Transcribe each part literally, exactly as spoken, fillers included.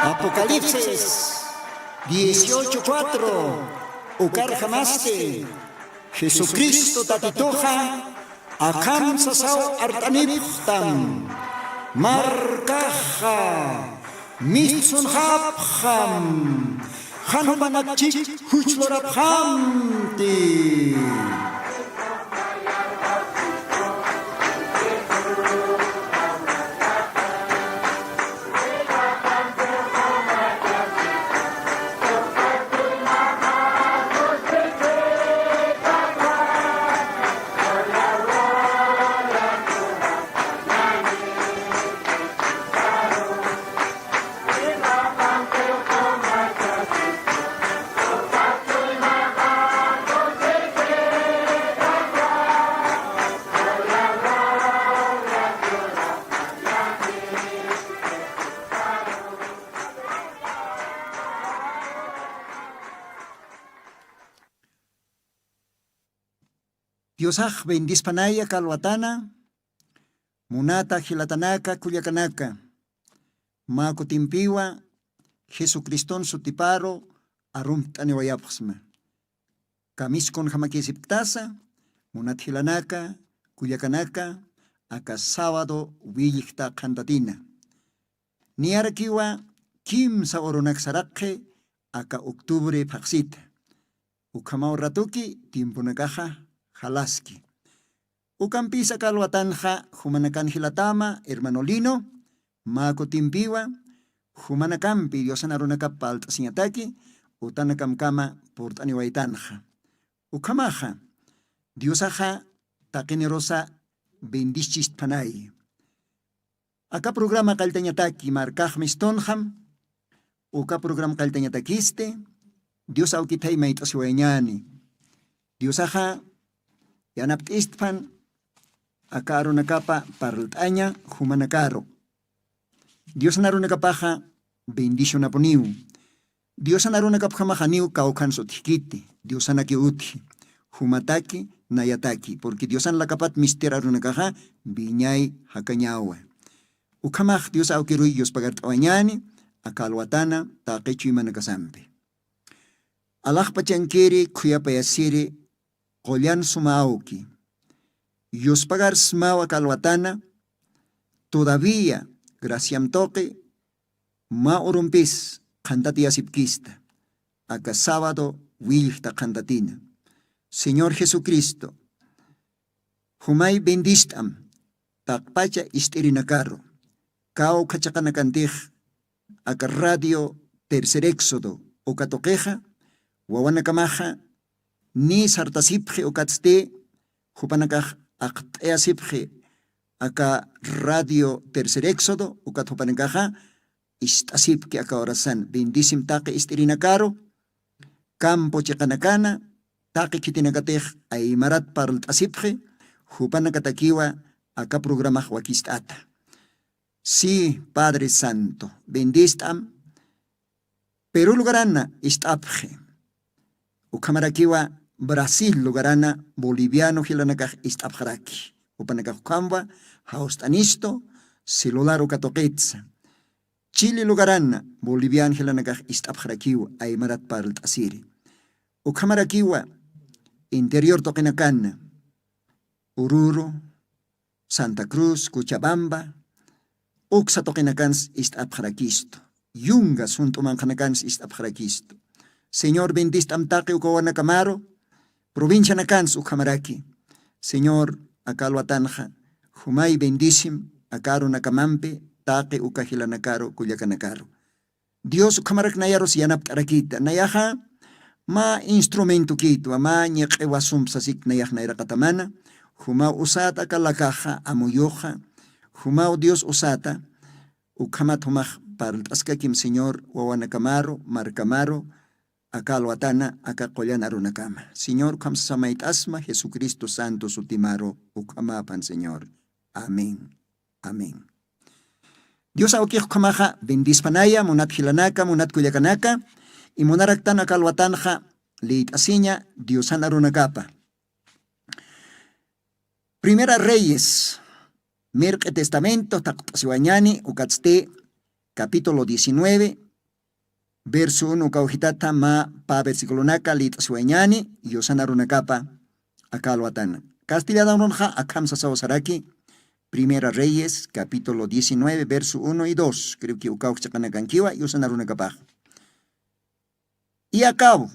Apocalipsis dieciocho cuatro. Ukarjamasti Jesucristo Tatituxa akham sasaw art'anipxtam. Markaxa mistsunxapxam, jan jupanakchik juchlurapxamti. Diosax bendispanaya kalwatana, munata jilatanaka kullakanaka, mä kutimpiwa Jesucriston sutiparu arumt'aniwayapxsma. Kamiskunjamakisipktasa, munat jilanaka kullakanaka, aka sábado willjta qhantatina. Niyarakiwa kimsa urunak saraqxi aka octubre phaqsita. Ukhamaw ratuki tiemponakaxa jalaski. Ukampisa kalwatanxa jumanakan jilatama hermano Lino, mä kutimpiwa jumanakampi Diosan arunakap palt'asiñataki utanakamkama purt'aniwaytanxa. Ukhamaxa Diosaxa taqinirusa bendischistphanay. Aka programa qalltañataki markax mistunxam, uka programa qalltañatakisti Dios awkithay mayt'asiwayañäni. Diosaxa yanapt'istphan aka arunakapa parlt'aña jumanakaru. Diosan arunakapaxa bendicionapuniw. Diosan arunakapjamaxa janiw kawkhan sutjkiti, Diosanaki utji, jumataki, nayataki, porque Diosan lakapat mister arunakaxa wiñay jakañawa. Ukhamax Dios awkiruy yuspagart'awañäni aka alwatana taqi chuymanakasampi. Alaxpachankiri khuyapayasiri qullan suma awki. Yuspagar smawa kalwatana, todavía graciam tuqi mä urumpis qhantatiyasipkista, aka sábado willjta qhantatina. Señor Jesucristo, jumay bendist'am taqpacha ist'irinakaru, kawkha chiqanakantix aka radio Tercer Éxodo uka tuqixa, wawanakamaxa niy sartasipxi ukatsti jupanakax aqt'ayasipxi aka radio Tercer Éxodo ukat jupanakaxa ist'asipki aka horasan. Bendisim taqi ist'irinakaru, campo chiqanakana, taqi khitinakatix aymarat parlt'asipxi, jupanakatakiwa aka programax wakist'ata. Sí, Padre Santo, bendist'am. Perú lugarana ist'apxi. Ukhamarakiwa Brasil lugarana boliviano jilanakax ist'apxaraki. Jupanakax ukhamwa jawst'anistu, celular uka tuqitsa. Chile lugarana boliviano jilanakax ist'apxarakiwa aymarat parlt'asiri. Ukhamarakiwa interior tuqinakana, Oruro, Santa Cruz, Cochabamba, uksa tuqinakans ist'apxarakistu. Yunga sunt'u manqhanakans ist'apxarakistu. Señor, bendist'am taqi uka wawanakamaru, provincianakans ukhamaraki. Señor, aka alwatanxa jumay bendisim aka arunakamampi taqi uka jilanakaru kullakanakaru. Dios ukhamarak nayarus yanapt'arakita. Nayaxa mä instrumentokitwa, mä ñiq'iwasump sasik nayax nayraqatamana, jumaw usata aka lakaxa, amuyuxa, jumaw Dios usata, ukhamat jumax parlt'askakim Señor, wawanakamaru, markamaru, aka alwatana, aka qullan arunakama. Señor, ukham sasa mayt'asma, Jesucristo santo sutimaru, ukhamapan Señor. Amén. Amén. Dios awkix ukhamaxa bendispanaya, munat jilanaka, munat kullakanaka, y munaraktan aka alwatanxa liyt'asiña Diosan arunakapa. Primera Reyes, mirq'i testamento, taqt'asiwañani, ukatsti capítulo diecinueve, Verso uno kawjitata mä pä versiculonaka lït'asiwayañäni, yusan arunakapa aka alwatana. Castellanarunxa akham sasaw saraki, Primera Reyes, capítulo diecinueve, verso uno y dos. Creo que ukawj chiqanakankiwa, yusan arunakapax. Y Acab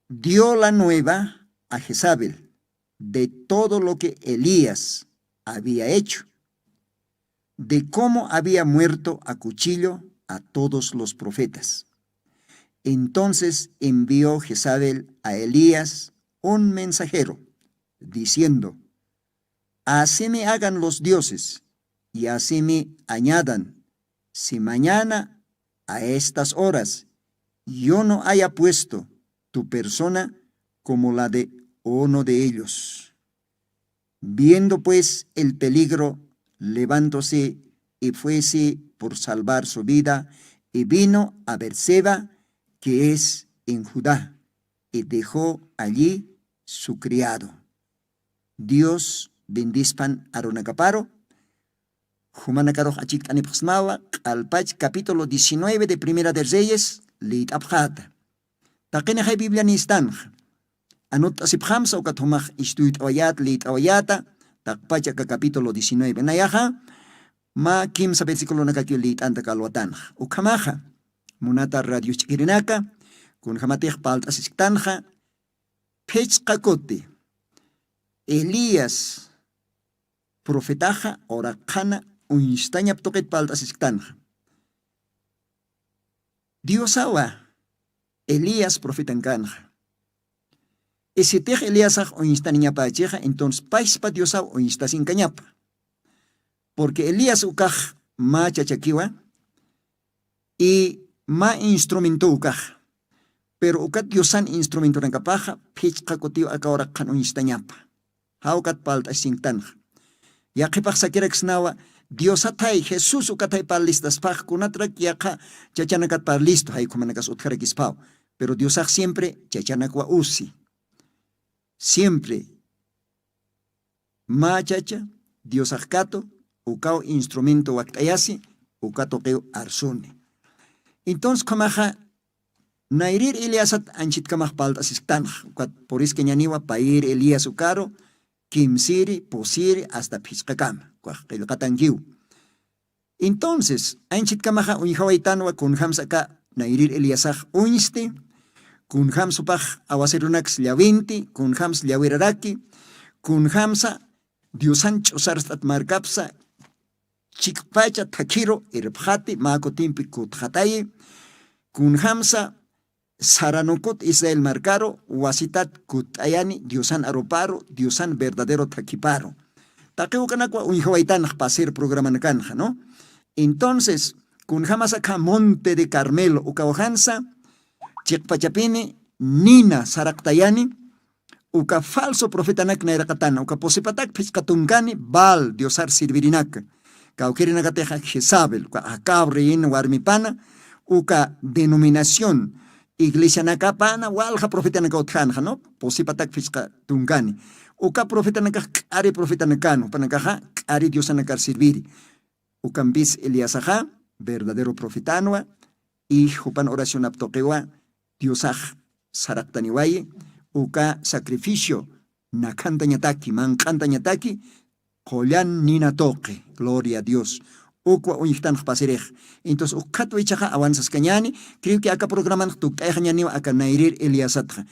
dio la nueva a Jezabel de todo lo que Elías había hecho, de cómo había muerto a cuchillo a todos los profetas. Entonces envió Jezabel a Elías un mensajero, diciendo: "Así me hagan los dioses, y así me añadan, si mañana a estas horas yo no haya puesto tu persona como la de uno de ellos". Viendo pues el peligro, levantóse y fuese por salvar su vida, y vino a Beerseba, que es en Judá, y dejó allí su criado. Dios bendispan arunakaparu. Jumanakarux achikt'anipxsmawa, q'alpach capítulo diecinueve de Primera de Reyes, lït'apxäta. Taqinixay Biblia nistanxa. Anut'asipxamsa ukat jumax istuyt'awayäta, lït'awayäta, taqpach aka capítulo diecinueve. Nayaxa, mä kimsa versiculonakakiw lït'anta aka alwatanxa. Ukhamaxa, munata radio ch'ikirinaka, kunjamatix parlt'asisktanxa, phichqa kuti Elías profetaxa uraqhana uñstañap tuqit parlt'asisktanxa. Diosawa Elías profetankanxa. Isitix Elíasax uñstaniñapächixa, entonces payspa Diosaw uñstasinkañapa. Porque Elías ukax mä chachakiwa, y mä instrumento ukax. Pero ukat Diosan instrumentonakapaxa phichqa kutiw aka uraqhan uñstañapa. Jawkat parlt'asinktanxa. Yaqhipax sakiraksnawa, Diosathay, Jesús ukathay parlistaspax, kunatrak yaqha chachanakat parlistu, jay ukhamakas utjarakispaw. Pero Diosax siempre chachanakwa usi. Siempre mä chacha, Diosax katu, ukaw instrumento wakt'ayasi, uka tuqiw arsuni. Entonces, ukhamaxa, nayrir Eliasat anchitkamax parlt'asisktanxa, ukat puriskañäniwa payir Elías ukaru, kimsiri, pusiri, hasta phichqakama, ukax qillqatankiw. Entonces, anchitkamaxa uñjawaytanwa kunjamsa aka nayrir Eliasax uñsti, kunjamsa jupax awasirunaks llawinti, kunjamsa llawiraraki, kunjamsa Diosan ch'usarst'at markapsa chikpacha thakhiru irpxati, mä kutimpi kutxatayi, kunjamsa saranukut Israel markaru wasitat kutt'ayani Diosan aruparu, Diosan verdadero thakhiparu. Taqi ukanakwa uñjawaytanx pasir programanakanxa, ¿no? Entonces, kunjamas akha Monte de Carmelo ukawjansa, chiqpachapini nina saraqtayani, uka falso profetanak nayraqatana, uka pusipatak phichqa tunkani Baal diosar servirinaka. Kawkhirinakatixa Jezabel, uka Acab reyin warmipana, uka denominación iglesianakapana walja profetanaka utjanxa, ¿no? Pusipatak phichqa tunkani. Uka profetanakax k'ari profetanakan, jupanakaxa k'ari diosanakar serviri. Ukampis Eliasaxa verdadero profetanwa, y jupan oracionap tuqiwa Diosax saraqtaniwayi, uka sacrificio nakhantañataki, manq'antañataki, qullan nina tuqi, gloria a Dios. Ukwa uñjtanx pasirix. Entonces, ukkhatwa ichaxa avanzaskañäni, creo que aka programanx tukt'ayxañäniwa aka nayrir Eliasatxa.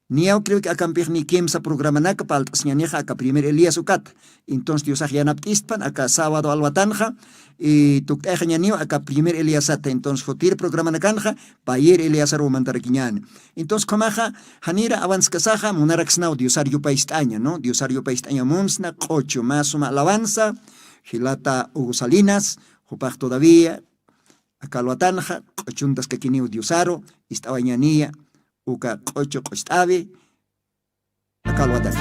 Niyaw creo que akampix ni kimsa programanaka parlt'asiñänixa aka primer Elías ukata. Entonces, Diosax yanapt'istpan aka sábado alwatanxa, y tukt'ayxañäniwa aka primer Eliasata. Entonces, jutir programanakanxa payir Eliasaruw mantarakiñäni. Entonces, ukhamaxa, janira avanzkasaxa, munaraksnaw Diosar yupayst'aña, ¿no? Diosar yupayst'aña munsna, q'uchu mä suma alabanza, jilata Hugo Salinas, jupax todavía aka alwatanxa q'uchuntaskakiniw Diosaru, ist'awañäniya uka q'uchu q'ucht'awi, aka alwatanxa.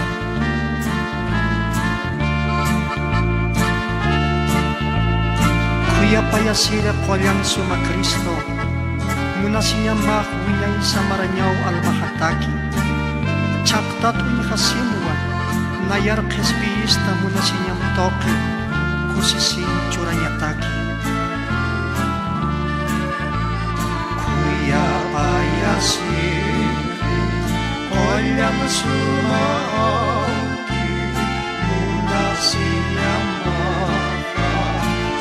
Khuyapayasiri qullan suma Cristo, munasiñamax wiñay samarañaw almaxataki. Chhaqtat uñjasinwa, nayar qhispiyista munasiñam tuqi, kusisin churañataki. Khuyapa Suma awki munasiñamaxa,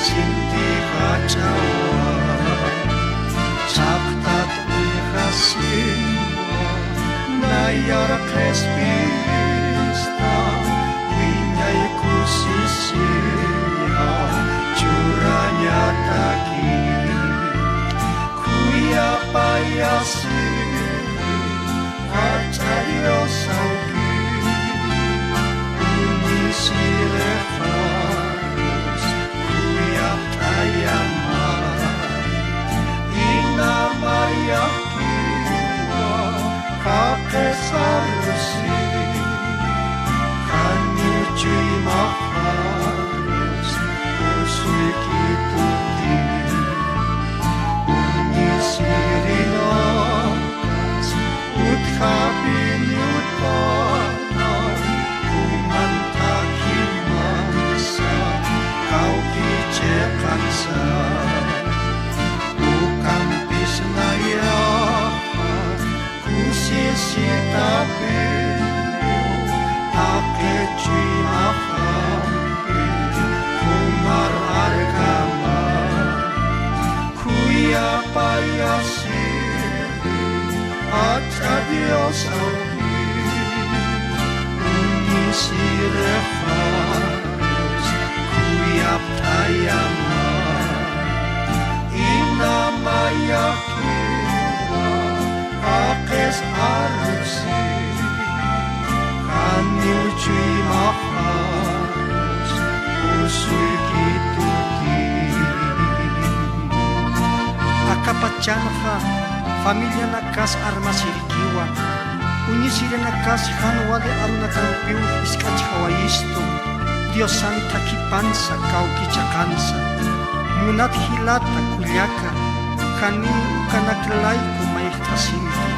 sinti jach'awa chaqtat uñjasinwa, nayar qhispista wiñay kusisiña churañataki. Khuyapayasiri, jach'a Dios awki, uñisirixarus khuyapt'ayamay. Inamayakiwa jaqis arusi, janiw chuymaxarus usuykituti. Uñisirinakas utjapiñutatan, uman thakhimasa kawki chiqansa, ukampis nayaxa kusisitapiw taqi chuymaxampi jumar arkama. Khuyapayasiri, jach'a Dios awki, uñisirixarus khuyapt'ayama. Inamayakiwa jaqis arusi, janiw chuymaxarus usuykituti. Aka pachanxa familianakas armasirikiwa, uñisirinakas jan wali arunakampiw jisk'achjawayistu, Diosan thakhipansa, kawki chiqansa. Munat jilata kullaka, janiw ukanak layku mayjt'asimpi.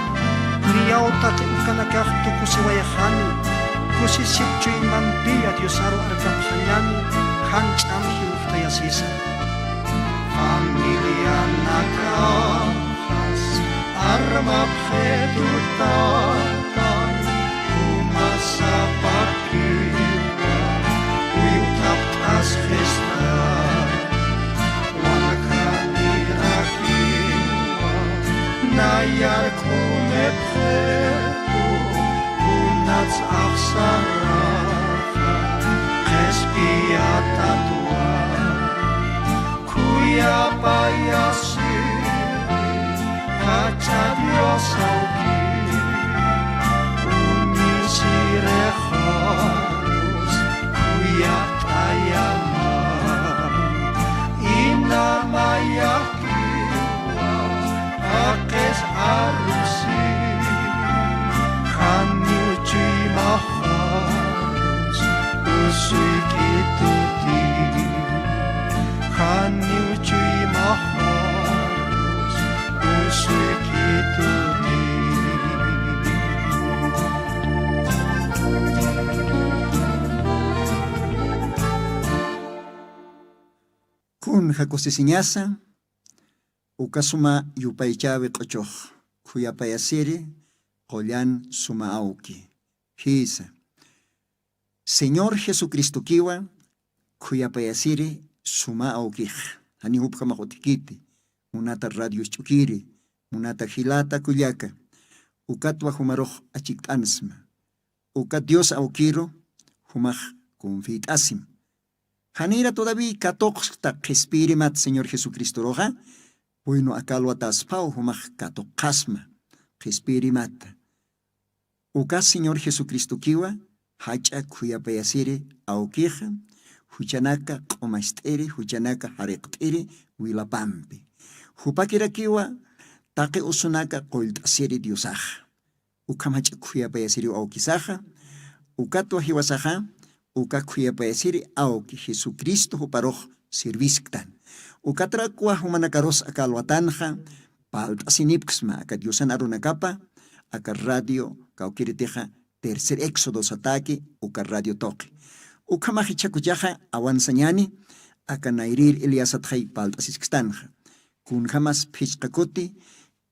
Niyaw taqi ukanakax tukusiwayxani, kusisip chuymampiya Diosaru arkapxañani, jan ch'am jiwxtayasisa. Familianakaxas armapxi tutatan, jumasapakiwa uywt'apt'asxista. Waljanirakiwa nayar k'umipxitu, kunats axsaraxa qhispiyatatwa. Khuyapayasiri, jach'a Dios awki, uñisirixarus khuyapt'ayama. Inamayakiwa jaqis arusi, janiw chuymaxarus usuykituti. Janiw chuymaxarus usuykituti. Kunja kusisiñasa, uka suma yupaychäwi q'uchux, khuyapayasiri qullan suma awki. Jïsa. Señor Jesucristokiwa khuyapayasiri suma awkix, janiw jupjamax utjkiti, munata radio ch'ukiri, munata jilata kullaka, ukatwa jumarux achikt'ansma, uka Dios awkiru jumax confiat'asim. Janira todavía katuqskta qhispiyirimat Señor Jesucristoruxa, bueno, aka alwatäsphaw jumax katuqxasma qhispiyirimata. Uka Señor Jesucristokiwa jach'a khuyapayasiri awkixa, juchanaka q'umast'iri, juchanaka jariqt'iri wilapampi. Jupakirakiwa taqi usunaka qullt'asiri Diosaxa. Ukham jach'a khuyapayasiriw awkisaxa, ukatwa jiwasaxa, uka khuyapayasiri awki Jesucristo juparux servisktan. Ukatrakwa jumanakarus aka alwatanxa, palt'asinipksma aka Diosan arunakapa, aka radio kawkiritixa Tercer Éxodo sataki, uka radio tuqi. Ukhamax jichhakuchaxa avanzañani, aka nayrïr Eliasatxay palt'asiskstanxa. Kunjamas phichqa kuti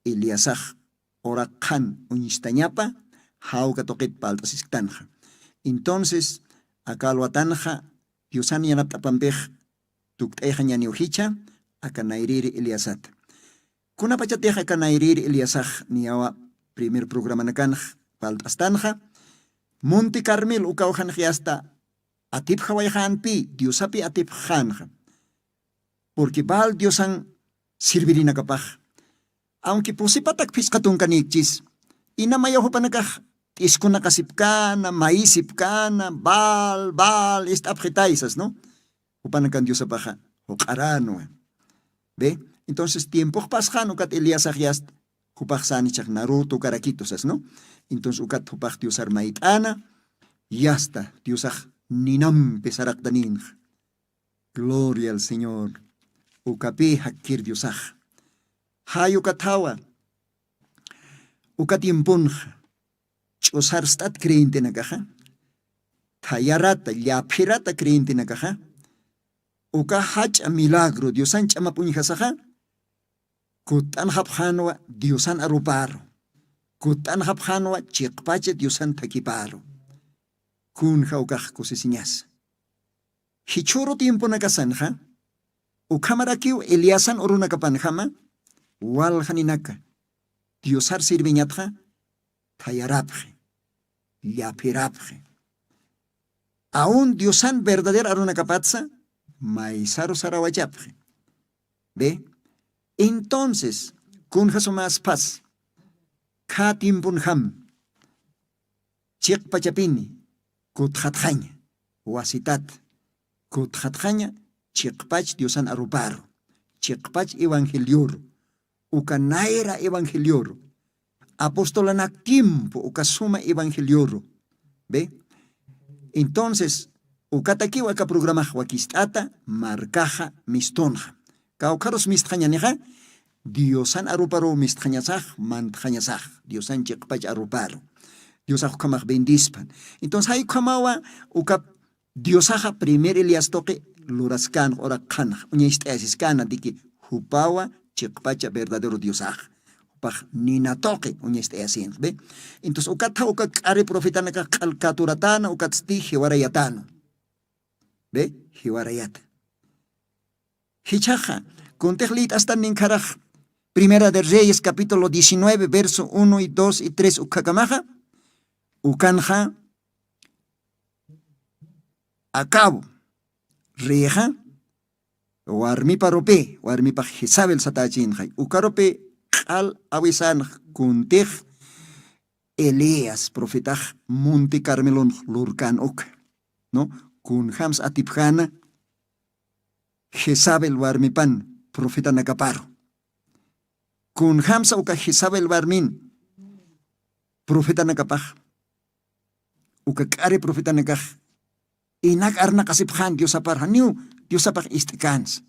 Eliasax ura qhan uñstañapa, Jawka tuqit palt'asisktanxa. Entonces aka alwatanxa diosan yanapt'apampix tukt'ayxañaniw jicha aka nayriri eliasata. Kunapachatix aka nayriri eliasax niyawa primer programanakanx palt'astanxa munti carmel ukawxanxi asta atipxawayxanpi diosapi atipxanxa. Purqui baal diosan sirvirinakapax awnki pusipatak phisqa tunkanikchis inamayaw jupanakax t'iskunaqasipkana mayisipkana baal baal ist'apxitaysas no. Jupanakan diosapaxa juq'aranwa. Be entonces tiempoxpasxan ukat eliasax yasta jupaxsanichax narutu karakitusas no. Entonces ukat jupax diosar mayt'ana yasta diosax ninampi saraqtaninxa. Gloria al señor. Ukapi jakkir diosax jay ukathawa. Uka tiemponxa ch'usarst'at creyentenakaxa thayarata llaphirata creyentenakaxa uka jach'a milagro diosan ch'amap'uñjasaxa kutt'anxapxanwa diosan aruparu. Kutt'anxapxanwa chiqpacha diosan thakiparu. Kunja ukax kusisiñasa jichhüru tiemponakasanxa ukhamarakiw eliasan urunakapanjama waljaninaka diosar sirviñatxa thayarapxi llaphirapxi aun diosan verdadero arunakapatsa maysaru sarawachapxi. Be entonces kunjasumaspas khä tiemponjam chiqpachapini kutxatxaña wasitat kutxatxaña chiqpach diosan aruparu chiqpach evangelioru uka nayra evangelioru apostolanak tiempo uka suma evangelioru. Be entonces ukatakiw aka programax wakist'ata markaxa mistunxa kawkharus mistxañanixa diosan aruparuw mistxañasax mantxañasax diosan chiqpach aruparu diosax ukhamax bendispan. Entonces jay ukhamawa uka diosaxa primer elias tuqi luraskanx uraqxanx uñacht'ayasiskana diki jupawa chiqpacha verdadero diosax jupax nina tuqi uñacht'ayasinx be. Entonces ukatxa uka k'ari profetanakax q'al katuratana ukatsti jiwarayatana be jiwarayata. Jichhaxa kuntix lït'astan ninkharax primera de reyes capítulo diecinueve verso uno y dos y tres ukhakamaxa ukanxa acabo reyxa warmipa rupi warmipax jezabel satächinxay uka rupi q'al awisanx kuntix elías profetax munti carmelonx lurkän uka no kunjams atipjäna jezabel warmipan profetanakaparu kunjamsa uka jezabel warmin profetanakapax uka k'ari profetanakax inak arnaqasipxän diosapar janiw diosapax ist'känsa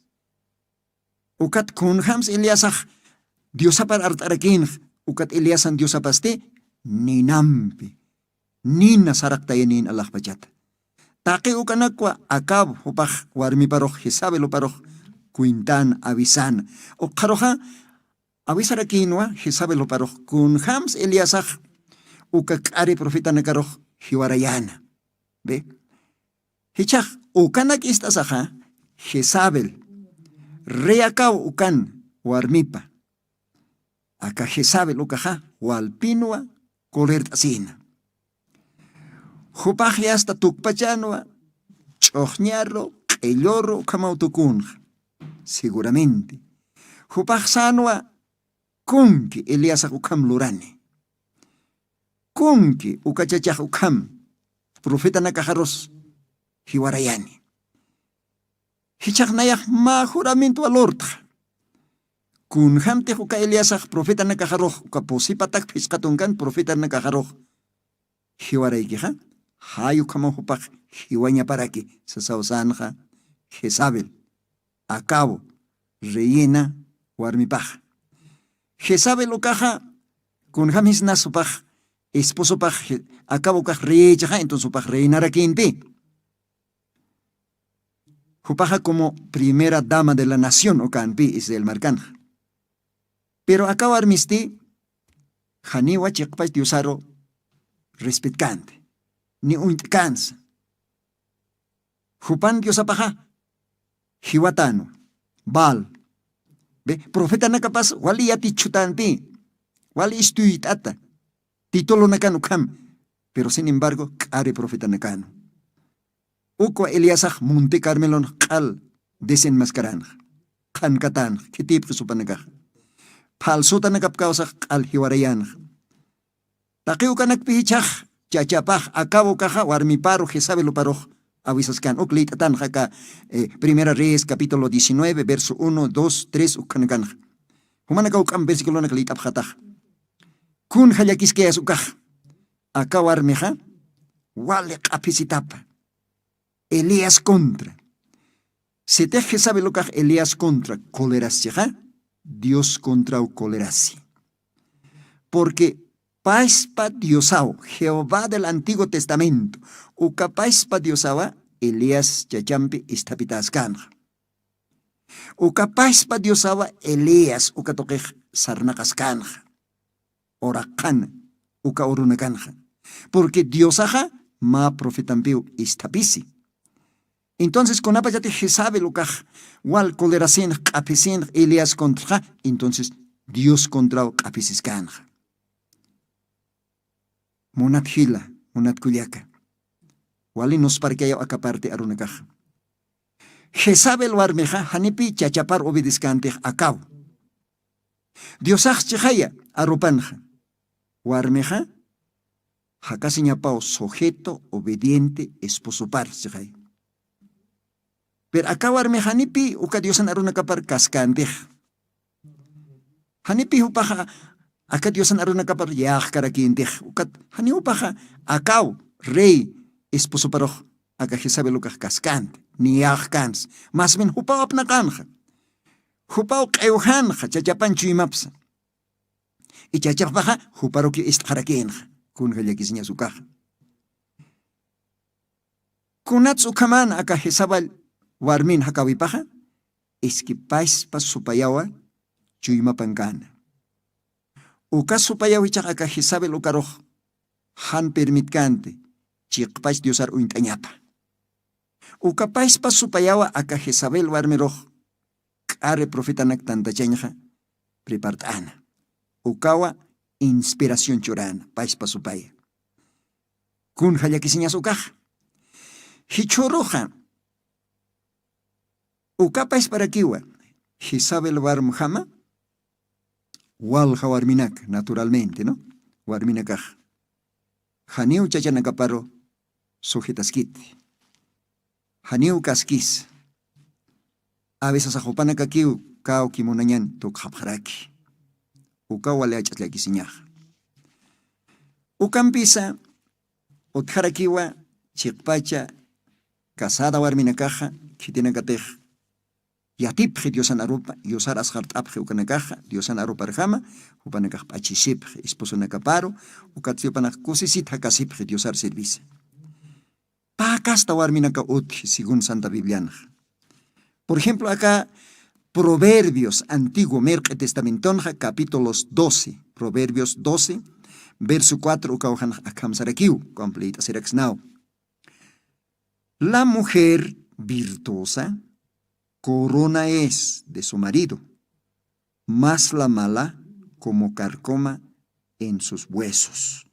ukat kunjams eliasax diosapar art'arakinx ukat eliasan diosapasti ninampi nina saraqtayanin alaxpachata taqi ukanakwa acab jupax warmiparux jezabel juparux cuentana awisana ukxaruxa awisarakinwa jezabel juparux kunjams eliasax uka k'ari profetanakarux jiwarayana be jichhax ukanak ist'asaxa jezabel rey acab ukan warmipa aka jezabel ukaxa walpinwa colert'asina jupax yasta tukpachanwa ch'uxñaru q'illuru ukhamaw tukunxa seguramente jupax sänwa kunki eliasax ukham lurani kunki ukachachax ukham profetanakaxarus jiwarayani jichhax nayax mä juramintuwa lurtxa kunjämtix uka eliasax profetanakaxarux uka pusipatak phisqa tunkan profetanakaxarux jiwaraykixa jay ukhamaw jupax jiwañaparaki sasaw sänxa jezabel acabo reyina warmipaxa jezabel ukaxa kunjämsisnas jupax esposopax acabo ukax reyïchaxa entonces jupax reyinarakïnpi jupaxa como primera dama de la nación ukänpi israel markanxa pero aka warmisti janiwa chiqpach diosaru Respetkänti ni uñt'känsa. Jupan diosapaxa jiwatanwa. Bal. Be, profetanakapas wali yatichutänti. Wali istuyt'ata titulunakan ukham. Pero sin embargo k'ari profetanakanwa. Ukwa eliasax munti carmelon q'al desenmaskaranxa. Qhankatanxa khitipxi supanakaxa. Phalsutanakapkawsax q'al jiwarayanxa. Taqi ukanakpi jichhax chachapax akaw ukaxa warmiparu jezabel uparux awisaskan uk liyt'atanxa aka. Primera reyes capítulo diecinueve verso uno dos tres ukhanakanxa. Jumanakaw k'am versiculonak liyt'apxataxa. Kunja llakiskayas ukaxa. Aka warmixa wali q'aphisitapa. Elías contra. Sitix jezabel ukax elías contra coleraschixa dios contraw colerasi. Porque paspa diosaw jehová del antiguo testamento uka paspa diosawa elías chachampi isthapitaskänxa. Uka paspa diosawa elías uka tuqix sarnaqaskänxa. Uraqxana uka urunakanxa. Porque diosaxa mä profetampiw isthapisi. Entonces kunapachatix jezabel ukax wal colerasinx q'aphisinx elías contraxa entonces dios contraw q'aphisiskanxa. Munat jila, munat kullaka, wali nusparkayaw aka parte arunakaxa. Jezabel warmixa janipi chachapar obedescantix akaw. Diosax chixaya arupanxa. Warmixa jakasiñapaw sujeto obediente esposopar chixay. Pero aka warmi janipi uka diosan arunakapar kaskantix. Janipi jupaxa aka diosan arunakapar yäxkarakintix ukat jani jupaxa akaw rey esposoparux aka jezabel ukax kaskanti ni yäxkansi. Masmin jupaw apnaqanxa. Jupaw q'iwjanxa chachapan chuymapsa. Ichachapxpaxa juparuki ist'xarakinxa. Kunja llakisiñas ukaxa. Kunatsa ukhaman aka jezabal warmin jakawipaxa iskipaspa supayawa. Chuymapankana uka supayaw ichax aka jezabel ukarux jan permitkanti chiqpach diosar uñt'añapa. Ukapaspa supayawa aka jezabel warmirux k'ari profetanak tantachañxa prepart'ana. Ukawa inspiración churana paspa supaya. Kun jallakisiñas ukax jichhuruxa ukapasparakiwa jezabel warmjama. Walja warminak naturalmente no warminakax janiw chachanakaparu sujetaskiti. Janiw kaskis. Avisasax jupanakakiw kawki munañan tukxapxaraki. Ukaw wali ach'at llakisiñaxa. Ukampisa utjarakiwa chiqpacha casada warminakaxa khitinakatix yatipxi diosan arupa yusar asqart'apxi ukanakaxa diosan aruparjama. Jupanakax p'achisipxi esposonakaparu ukat siwpanax kusisit jakasipxi diosar servisa. Pä casta warminaka utji según santa biblianxa. Por ejemplo aka proverbios antiguo mirq'i testamentonxa capítulos doce proverbios doce verso cuatro ukawxanxa akham sarakiw. Compleyt'asiraksnaw. La mujer virtuosa corona es de su marido mas la mala como carcoma en sus huesos.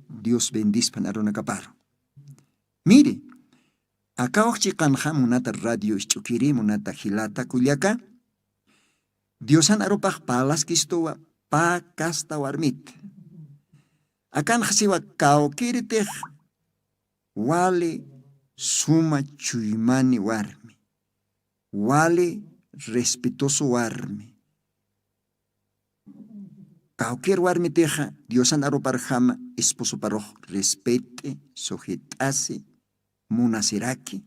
Dios bendispan arunakaparu. Miri, akawax chiqanxa munata radio isch'ukiri munata jilata kullaka. Diosan arupax parlaskistuwa pä casta warmita. Akanxasiwa kawkiritix wali suma chuymani warmi wali respetoso warmi. Kawkir warmitixa diosan aruparjama esposoparux respet'i sujet'asi munasiraki.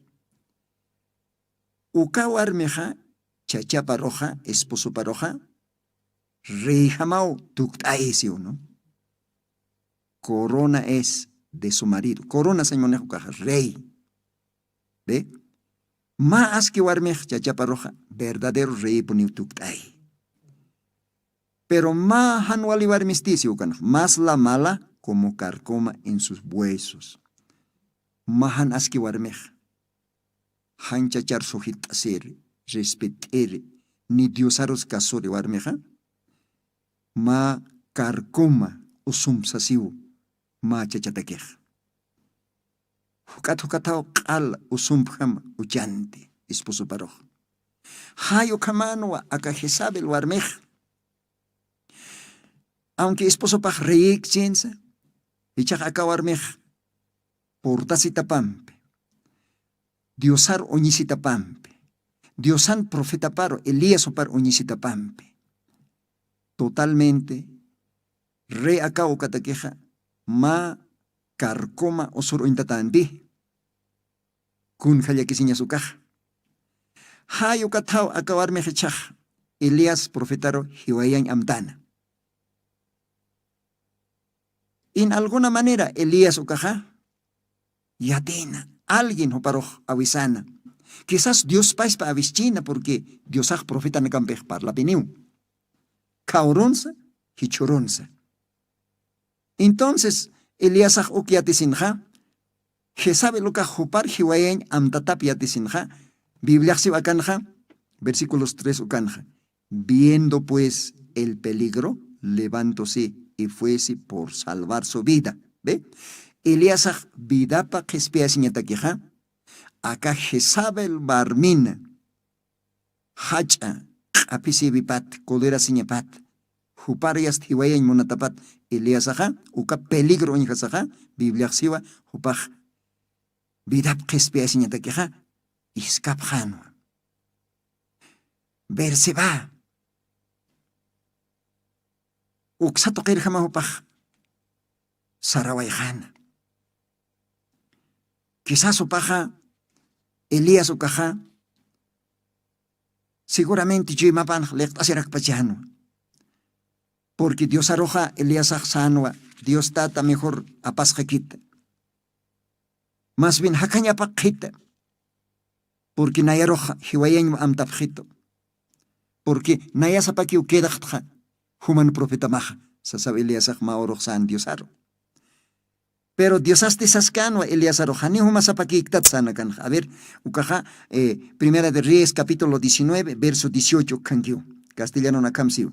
Uka warmixa chachaparuxa esposoparuxa reyjamaw tukt'ayisiw no. Corona es de su marido corona sañmunix ukaxa rey. Be mä aski warmix chachaparuxa verdadero reypuniw tukt'ay. Pero mä jan wali warmistisi ukanx mas la mala como carcoma en sus huesos. Majan aski warmix janchachar sujit'asiri, respet'iri, ni diosarus kasuri warmixa ma carcoma usumpsasiw ma chachatakix. Juk'at jukataw q'al usumpjam uchanti esposoparux. Jay ukhamanwa aka jezabel warmix. Aunque esposopax reyikchinsa ichax aka warmix purtasitapampi diosar uñisitapampi diosan profetaparu elías upar uñisitapampi totalmente rey akaw ukatakixa ma carcoma usur uñtatanti. Kunja llakisiñas ukaxa jay ukathaw aka warmix ichhax elías profetaru jiwayañ amtana. In alguna manera elías ukaxa yatina alguien juparux awisana. Kisas diospayspa awischina purqui diosax profetanakampix parlapiniw khawrunsa jichhurunsa. Entonces eliasax uk yatisinxa jezabel ukax jupar jiwayañ amtatap yatisinxa bibliaxsiw akanxa versículos tres ukanxa. Viendo pues el peligro levantose y fuese por salvar su vida. Ve, eliasax vidapa qhispiyasiñatakixa aka jezabel barmina jach'a q'apisiwipat colerasiñapat jupar yasta jiwayañ munatapat eliasaxa uka peligro uñjasaxa bibliaxsiwa jupax vidap qhispiyasiñatakixa iskapxanwa. Berseba uksa tuqirjama jupax sarawayxana. Kisas upaxa elías ukaxa seguramente chuymapanx liqt'asirakpachanwa. Purqui diosaruxa eliasax sänwa dios tata mejor apasqakita mas bien jakhañapa qhita. Purqui nayaruxa jiwayañwa amtapxitu purqui nayasapakiw quedaqtxa juman profetamaxa sasaw eliasax mä urux sän diosaru. Pero diosasti saskanwa eliasarux janiw jumasapakiktat sänakanxa a ver ukaxa primera de reyes capítulo diecinueve verso dieciocho ukhankiw castellanunakhamsiw.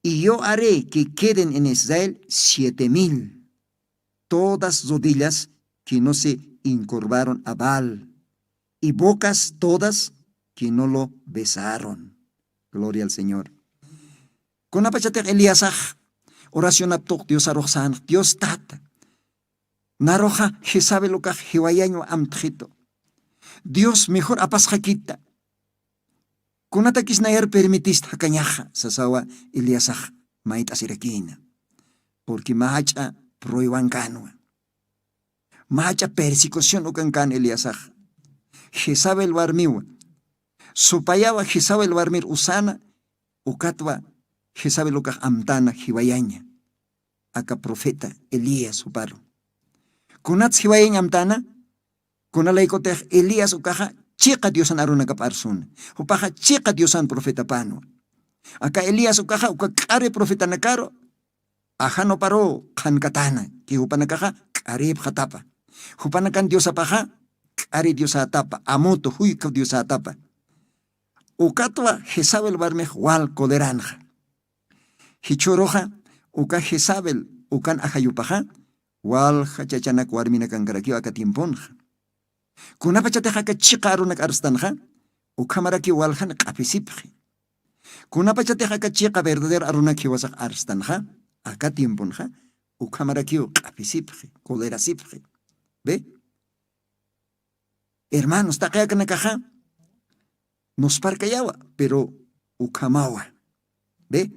Y yo haré que queden en israel siete mil todas rodillas que no se incorvaron a baal y bocas todas que no lo besaron. Gloria al señor. Kunapachatix eliasax oracionap tuq diosarux sänx dios tata naruxa jezabel ukax jiwayañwa amtxitu. Dios mejor apasxakita. Kunatakis nayar permitista jakañaxa sasawa eliasax mayt'asirakïna. Purqui mä jach'a pruebankanwa mä jach'a persecución ukankan eliasax. Jezabel warmiwa supayawa jezabel warmir usana ukatwa jezabel ukax amtana jiwayaña. Aka profeta elías juparu kunats jiwayañ amtana. Kunalaykutix elías ukaxa chiqa diosan arunakap arsuna. Jupaxa chiqa diosan profetapanwa. Aka elías ukaxa uka k'ari profetanakaru ajanuparu qhankatana ki jupanakaxa k'aripxatapa. Jupanakan diosapaxa k'ari diosatapa amutu juykha diosatapa. Ukatwa jezabel warmix wal coleranxa. Jichhüruxa uka jezabel ukan ajayupaxa walja chachanak warminakankarakiw aka tiemponxa. Kunapachatix aka chiqa arunak arstanxa ukhamarakiw waljan q'apisipxi. Kunapachatix aka chiqa verdadero arunak jiwasax arstanxa aka tiemponxa ukhamarakiw q'apisipxi colerasipxi. Ve, hermanos taqi akanakaxa nusparkayawa pero ukhamawa. Ve,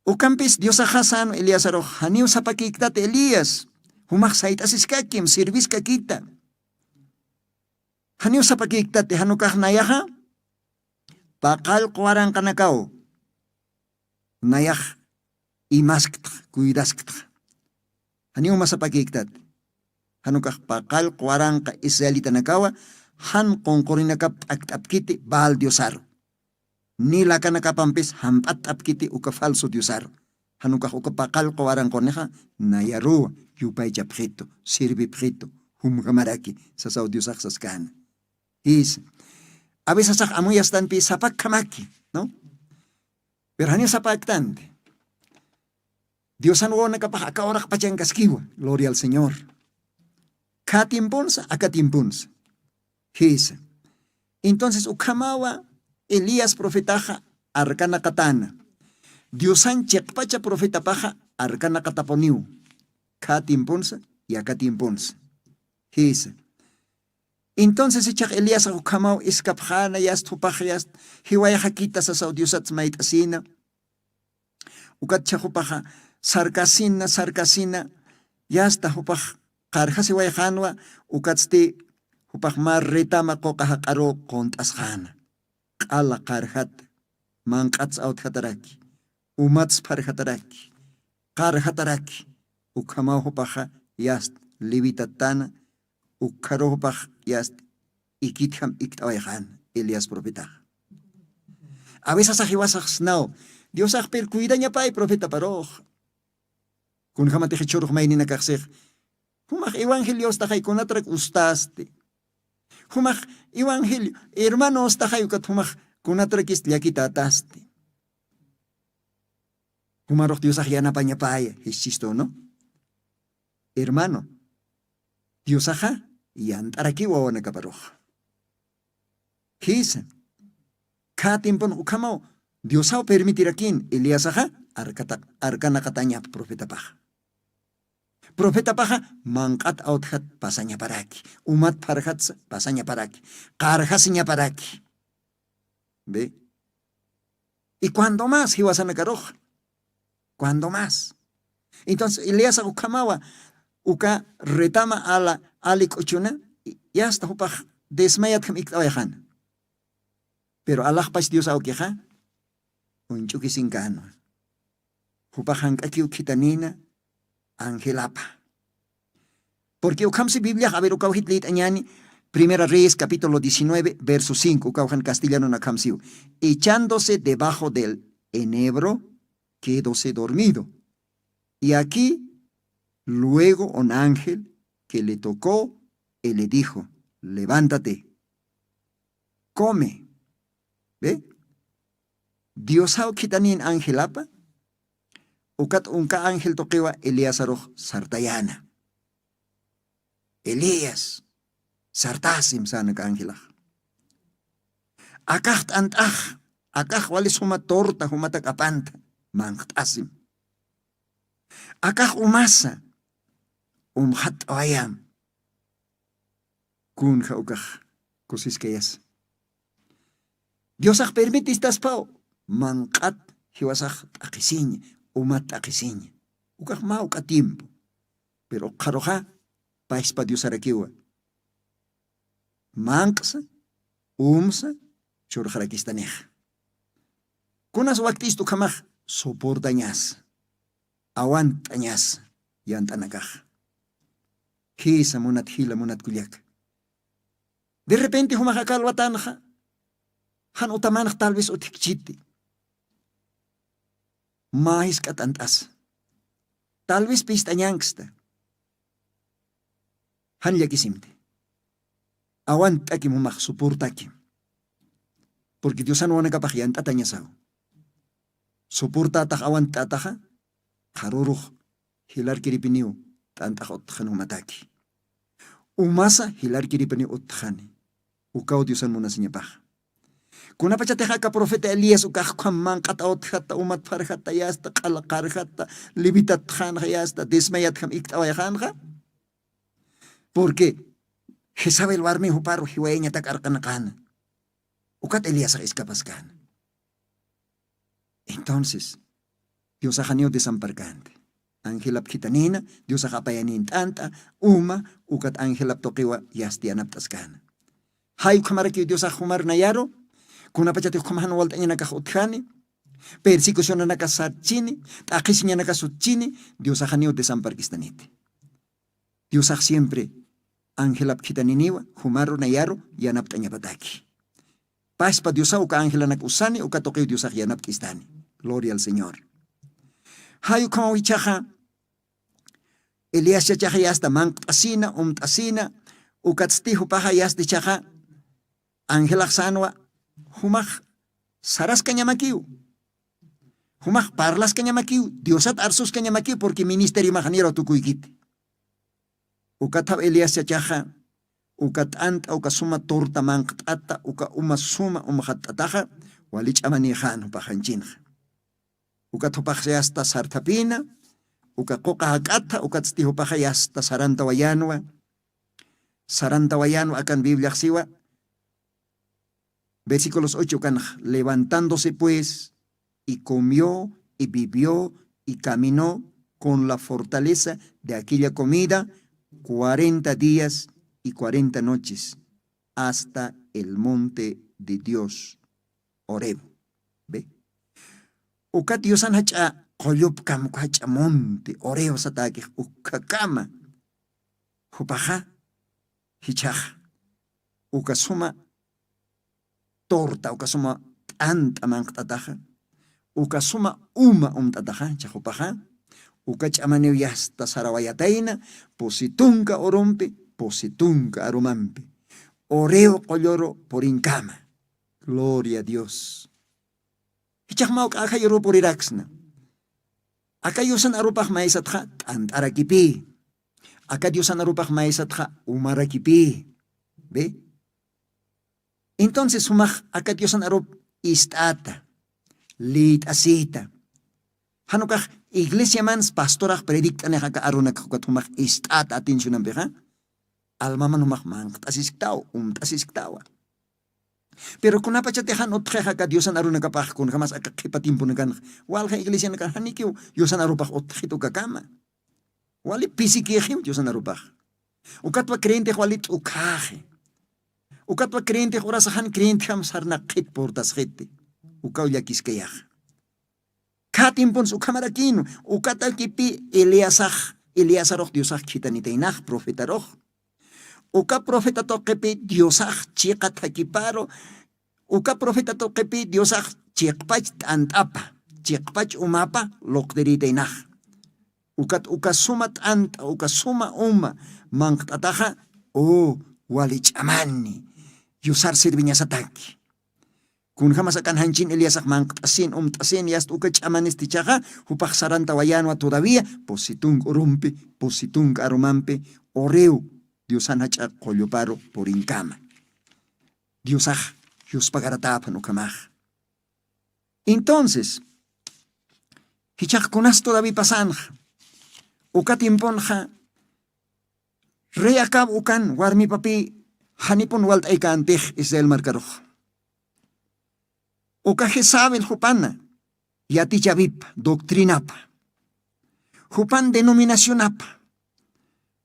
ukampis diosaxa sänwa eliasarux janiw sapakïktati elías jumax sayt'asiskakim sirviskakita. Janiw sapakïktati janukax nayaxa paqallqu waranqanakaw nayax imasktxa cuidasktxa. Janiw masapakïktati janukax paqallqu waranqa israelitanakawa jan qunqurinakap p'akt'apkiti baal diosaru ni lakanakapampis jamp'att'apkiti uka falso diosaru. Janukax uka paqallqu waranqunixa nayaruwa yupaychapxitu, sirvipxitu, jumjamaraki sasaw diosax saskana. Jisa, avesasax amuyastanpi sapakkamaki, no? Pero janiw sapaktanti. Diosan wawanakapax aka uraqpachankaskiwa. Gloria al señor. Kha tiemponsa aka tiemponsa. Jisa. Entonces ukhamawa elías profetaxa arkanaqatana. Diosan chiqpacha profetapaxa arkanaqatapuniw. Kha tiemponsa yaka tiemponsa. Jisa. Entonces ichax eliasax ukhamaw iskapxana yasta jupax yasta jiwayxakita sasaw diosats mayt'asina. Ukatcha jupaxa sarkasina sarkasina yasta jupax qarjasiwayxanwa. Ukatsti jupax mar retama quqa jaq'aru qunt'asxana. Q'ala qarjata manq'ats awtjataraki umats pharjataraki qarjataraki. Ukhamaw jupaxa yasta levitattana. Ukkharu jupax yasta ikitjam ikt'awayxana elias profetaxa. Avesasax iwasaxsnaw diosax percuidañapay profetaparux. Kunjamatix ichhurux mayninakaxsix jumax evangeliostaxay kunatrak ustasti. Jumax evangelio hermanostaxay ukat jumax kunatrakis llakitätasti. Jumarux diosax yanapañapaya jischistu no? Hermano, diosaxa yant'arakiw wawanakaparux. Jisa. Kha tiempon ukhamaw diosaw permitirakin eliasaxa arkanaqatañap profetapaxa. Profetapaxa manq'at awtjat pasañaparaki umat pharjatsa pasañaparaki qarjasiñaparaki. Ve. Y cuando mas jiwasanakarux cuando mas. Entonces eliasax ukhamawa uka retama ala ali k'uchuna yasta jupax desmayatjam ikt'awayxana. Pero alaxpach dios awkixa uñch'ukisinkänwa. Jupax jank'akiw khitanïna angelapa. Porque ukhamsi bibliax aver ukaw jit lït'añäni. Primera reyes capítulo diecinueve verso cinco ukaw jan castellanona akhamsiw. Echándose debajo del enebro quedose dormido. Y aquí luego un ángel que le tocó y le dijo, levántate, come. Ve. Diosaw khitanin angelapa ukat unka angel tuqiwa eliasarux sartayana. Elías sartasim sanaka angelax. Akax t'ant'ax akax wali suma torta jumatak apanta manqt'asim. Akax umasa umxatt'awayam. Kunja ukax kusiskayasa. Diosax permitistaspaw manq'at jiwasax t'aqhisiña umat t'aqhisiña. Ukax mä uk'a tiempo. Pero uqharuxa payspa diosarakiwa manq'sa umsa churxarakistanixa. Kunas wakt'istu ukhamax soportañasa awant'añasa yant'anakaxa. Jisa munat jila munat kullaka. De repente jumax aka alwatanxa jan utamanx tal vez utjkchiti. Mä jisk'a t'ant'asa tal vez pist'añanksta. Jan llakisimti. Awantt'akim jumax soportakim. Porque diosan wanakapax yant'atañasaw. Soportatax awantt'ataxa qharurux jilarkiripiniw t'ant'ax uttxan jumataki. Umasa jilarkiripiniw uttxani. Ukaw diosan munasiñapaxa. Kunapachatix aka profeta elías ukax ukham manq'at awtjata umat pharjata yasta q'ala qarjata levitatxanxa yasta desmayatjam ikt'awayxanxa. Porque jezabel warmi juparu jiwayañatak arqanaqana. Ukat eliasax iskapaskäna. Entonces diosaxaniw desamparkänti. Angelap khitanïna diosax apayanin t'ant'a uma ukat angelap tuqiwa yasti yanapt'askäna. Jay ukhamarakiw diosax jumar nayaru kunapachatix ukhamaxan walt'añanakax utjani persecucionanakas sarchini t'aqhisiñanakas utchini. Diosaxaniw desamparkistaniti. Diosax siempre angelap khitaniniwa jumaru nayaru yanapt'añapataki. Paspa diosaw uka angelanak usani uka tuqiw diosax yanapt'istani. Gloria al señor. Jay ukhamaw ichaxa eliaschachaxa yasta manqt'asina umt'asina, ukatsti jupaxa yasta ichaxa angelaxsanwa jumax saraskañamakiw, jumax parlaskañamakiw, diosat arsuskañamakiw purqui ministeriomaxaniraw tukuykiti. Ukathaw eliaschachaxa uka t'ant'a uka suma turta manqt'ata uka uma suma umxatt'ataxa wali ch'amanixan jupaxanchinxa. Ukat jupaxayasta sarthapina uka quqa jak'atha ukatsti jupaxayasta sarantawayanwa. Sarantawayanwa akan bibliaxsiwa. Versículos ocho ukanx levantándose pues y comió y bebió y caminó con la fortaleza de aquella comida cuarenta días y cuarenta noches hasta el monte de dios, horeb. Be uka diosan jach'a qullupkam uka jach'a monte horeb satäkix ukkakama. Jupaxa jichhaxa uka suma torta uka suma t'ant'a manqt'ataxa uka suma uma umt'ataxa jichhax jupaxa uka ch'amaniw yasta sarawayatayna pusi tunka urumpi pusi tunka arumampi, horeb qulluru purinkama. Gloria a dios. Jichhax mawk'a akhayuru puriraksna. Aka diosan arupax maysatxa t'ant'arakipï. Aka diosan arupax maysatxa umarakipï. Be entonces jumax aka diosan arup ist'ata lït'asita. Janukax iglesiamans pastorax predict'anix aka arunakax ukat jumax ist'ata atencionampixa almaman jumax manqt'asisktawa umt'asisktawa. Pero kunapachatix jan utxix aka diosan arunakapax kunjamas aka qhipa timpunakanxa walja iglesianakan janikiw diosan arupax utxit ukakama. Wali pisikixiw diosan arupax. Ukatwa creyentix wali t'ukhaxi. Ukatwa creyentix urasaxan creyentijam sarnaqxit purtasxiti. Ukaw llakiskayaxa. Kha timpuns ukhamarakïnwa. Ukatakipi eliasax eliasarux diosax khitanitaynax profetarux. Uka profeta tuqipi diosax chiqa thakiparu uka profeta tuqipi diosax chiqpach t'ant'apa chiqpach umapa luqtiritaynax. Ukat uka suma t'ant'a uka suma uma manqt'ataxa u wali ch'amani yusar serviñasataki. Kunjamas akan janchin eliasax manqt'asin umt'asin yasta uka ch'amanistichaxa jupax sarantawayänwa todavía pusi tunka urumpi pusi tunka arumampi, horeb diosan jach'a qulluparu purinkama. Diosax yuspagaratäpan ukhamax. Entonces jichhax kunas todavía pasanxa uka timpunxa rey acab ukan warmipapï janipun walt'aykantix israel markarux. Uka jezabel jupana yatichawipa doctrinapa jupan denominacionapa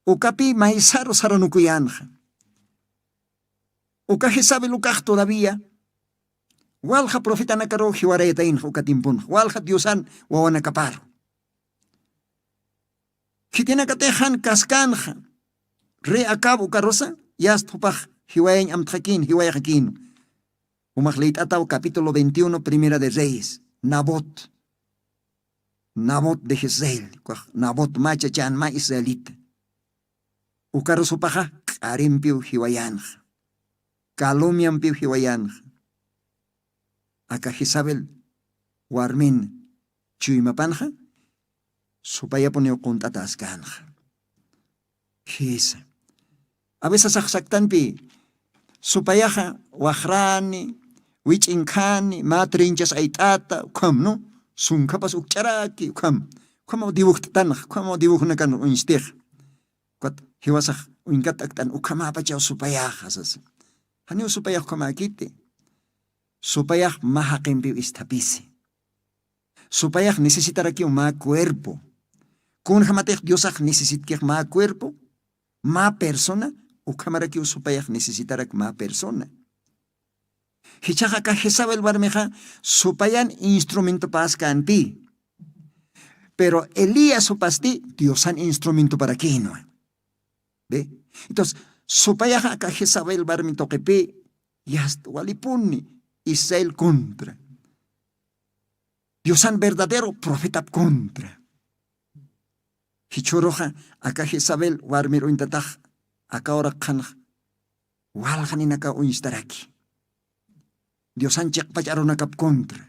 ukapï maysaru saranukuyänxa. Uka jezabel ukax todavía walja profetanakaruw jiwarayataynxa uka timpunxa walja diosan wawanakaparu. Khitinakatix jan kaskanxa rey acab ukarusa yasta jupax jiwayañ amtxakïn jiwayxakïnwa. Jumax lït'ataw capítulo veintiuno primera de reyes nabot nabot de jezreel ukax nabot mä chachan mä israelita. Ukarus jupaxa k'arimpiw jiwayanxa. Calumniampiw jiwayanxa. Aka jezabel warmin chuymapanxa supayapuniw qunt'ata askanxa. Jisa. Aveces axsaktanpi supayaxa waxrani wich'inkhani mä trinchas ayt'ata ukham no sunkhapas ukch'araki ukham. Ukhamaw dibujt'tanxa ukhamaw dibujunakan uñstix. Ukat jiwasax uñkat akt'an ukhamapachaw supayaxa sasa. Janiw supayax ukhamäkiti. Supayax mä jaqimpiw isthapisi. Supayax necesitarakiw mä cuerpo. Kunjamatix diosax necesitkix mä cuerpo mä persona ukhamarakiw supayax necesitarak mä persona. Jichhaxa aka jezabel warmixa supayan instrumentopäskänpï. Pero elías jupasti diosan instrumentoparakïnwa. Be entonces supayaxa aka jezabel warmi tuqipï yasta walipuni israel contra diosan verdadero profetap contra. Jichhüruxa aka Jezabel warmir uñtatax aka uraqxanx walxaninakaw uñstaraki. Diosan chiqpach arunakap contra,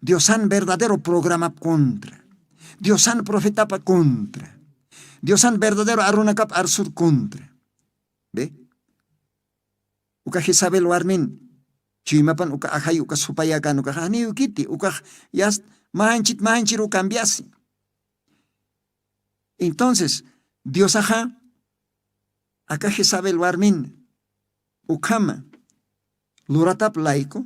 Diosan verdadero programap contra, Diosan profetapa contra, Diosan verdadero arunakap arsur contra. Be, uka Jezabel warmin chuymapan uka ajay uka supayäkän ukaxa janiw kiti ukax yast manchit manchiru cambiasi. Entonces Diosaxa aka Jezabel warmin ukhama luratap layku,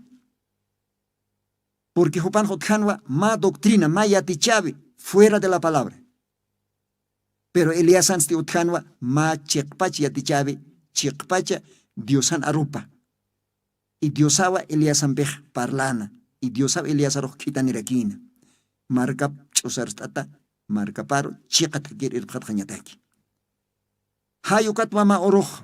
porque jupanx utjanwa mä doctrina mä yatichäwi fuera de la palabra. Pero Eliasansti utjanwa mä chiqpach yatichäwi, chiqpacha Diosan arupa. Y Diosawa Eliasampix parlana, y Diosaw Eliasarux khithanirakïna. Markap ch'usarst'ata markaparu chiqa thakir irpxatxañataki. Jay ukatwa mä urux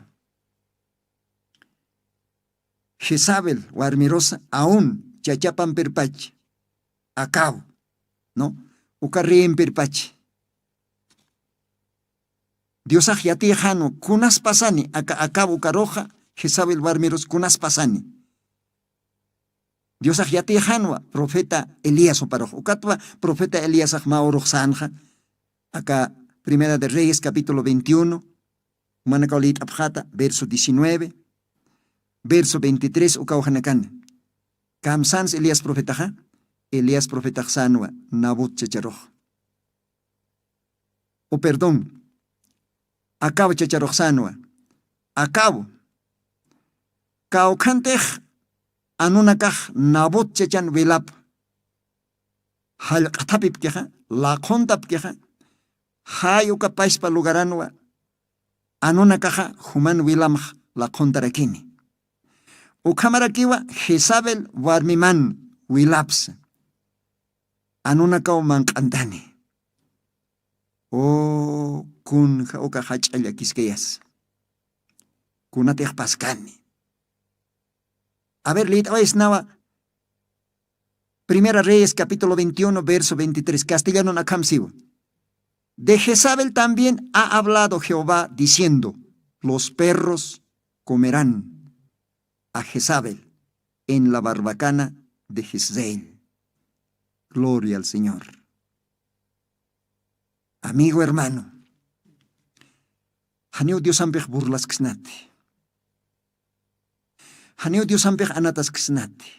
Jezabel warmirusa aun chachapampirpach Acab, ¿no? Uka reyimpirpach. Diosax yatiyxanwa kunas pasani aka Acab ukaruxa Jezabel warmirus kunas pasani. Diosax yatiyxanwa profeta Elías juparux ukatwa profeta Eliasax mä urux sänxa aka Primera de Reyes capítulo veintiuno, manakaw lït'apxata verso diecinueve, verso veintitrés ukawxanakana. Kamsans Elías profetaxa? Elías profetax sänwa Nabot chacharux, o perdón, Acab chacharux sänwa. Acab, kawkhantix anunakax Nabot chachan wilap jallq'athapipkixa, laqhuntapkixa, jay uka paspa lugaranwa anunakaxa juman wilamx laqhuntarakini. Ukhamarakiwa Jezabel warmiman wilapsa anunakaw manq'antani. O kunja uka jach'a llakiskayasa, kunatix paskani. A ver, lït'awaysnawa Primera Reyes capítulo veintiuno verso veintitrés, castellanun akham siwa. De Jezabel también ha hablado Jehová diciendo: los perros comerán a Jezabel en la barbacana de Jezreel. Gloria al Señor. Amigo hermano, janiw Diosampix burlasksnati. Janiw Diosampix anatasksnati.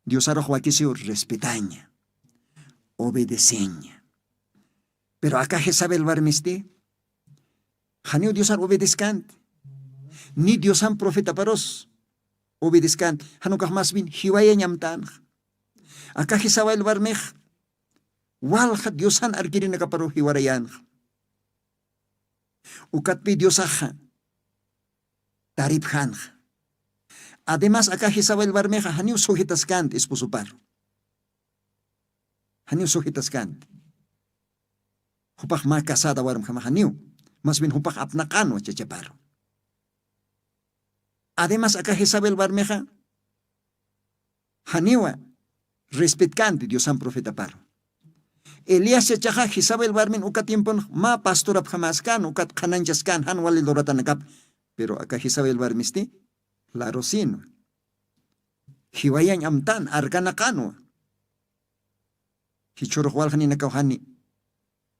Diosarux wakisiw respetaña, obedeceña. Pero aka Jezabel warmisti janiw Diosar obedeskanti, ni Diosan profetaparus obedeskanti, janukax mas bien jiwayañamtänxa. Aka Jezabel warmix walja Diosan arkirinakaparu jiwarayänxa. Ukatpi Diosaxa taripxänxa. Además aka Jezabel warmixa janiw sujetaskanti esposoparu. Janiw sujetaskanti. Jupax mä casada warmjama janiw. Mas bien jupax apnaqanwa chachaparu. Además aka Jezabel warmixa janiwa respetkanti Diosan profetaparu. Elías chachaxa Jezabel warmin uka tiempon mä pastorapjamäskan ukat qhanañchaskan jan wali luratanakap. Pero aka Jezabel warmisti larusinwa. Jiwayañ amtan arkanaqanwa. Jichhürux waljaninakaw jani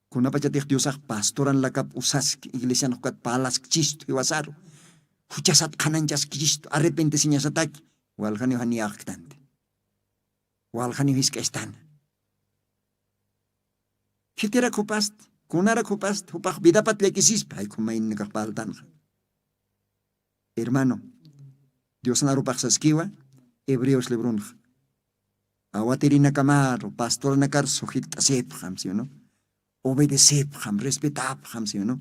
kunapachatix Diosax pastoran lakap usaski iglesian jukat parlaskchistu jiwasaru, juchasat qhanañchaskichistu arrepentesiñasataki, waljaniw janiyäxktanti. Waljaniw jisk'aystan. Khitirak jupasti, kunarak jupasti jupax vidapat llakisispa jaykhum mayninakax parltanxa. Hermano, Diosnarupax saskiwa hebreos libronxa, awatirinakamaru pastoranakar sujitt'asipxam siwno, obedecipxam respetapxam siwno.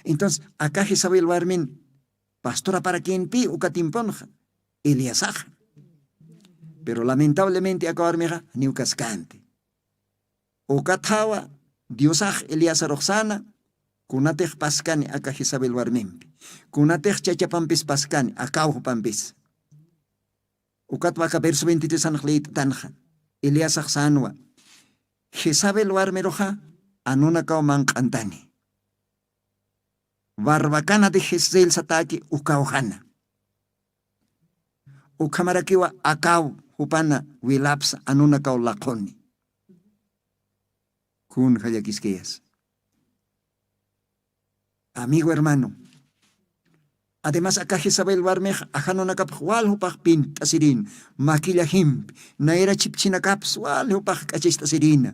Entonces aka Jezabel warmin pastoraparakinpi uka timpunxa eliasaxa. Pero lamentablemente aka warmixa niwkaskanti. Ukathawa diosax eliasaruxsana kunatix paskani aka jezabel warmimpi, kunatix chachapampis paskani akawjupampis. Ukatwa aka verso veintitrés anxliyt'tanxa eliasaxsanwa jezabel warmiruxa anunakaw manq'antani. Barbacana de jezreel satäki ukawjana. Ukhamarakiwa akaw jupana wilapsa anunakaw laqhuni. Kunja llakiskayasa? Amigo hermano, además aka jezabel warmix ajanunakapx wal jupax pint'asirïna. Makilla jimpi nayra chhipchinakapsa wal jupax k'achacht'asirïna.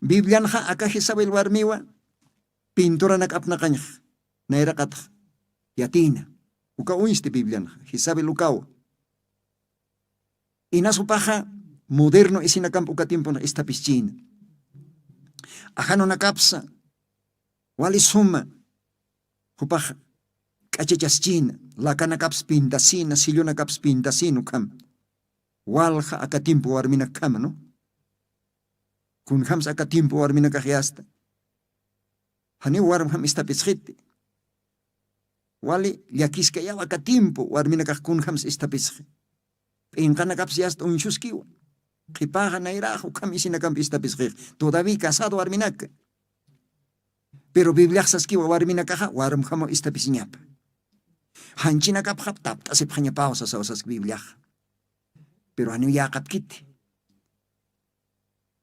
Biblianxa aka jezabel warmiwa pinturanak apnaqañx nayraqatx yatïna. Uka uñsti biblianxa jezabel ukawa. Inas jupaxa moderno isinakamp uka tiemponx isthapischïna. Ajanunakapsa wali suma jupax k'achachaschïna. Lakanakaps pintasïna, sillunakaps pintasïna ukham. Walja aka tiempo warminakjama, ¿no? Kunjamsa aka tiempo warminakax yasta janiw warmjam isthapisxiti. Wali llakiskayaw aka tiempo warminakax kunjamsa isthapisxi. P'inqanakapsa yasta uñsuskiwa. Qhipaxa nayraxa ukham isinakamp isthapisxix. Todavía casado warminaka. Pero bibliax saskiwa warminakaxa warmjamaw isthapisiñapa. Janchinakapxap tapt'asipxañapaw sasaw saski bibliaxa. Pero janiw yäqapkiti.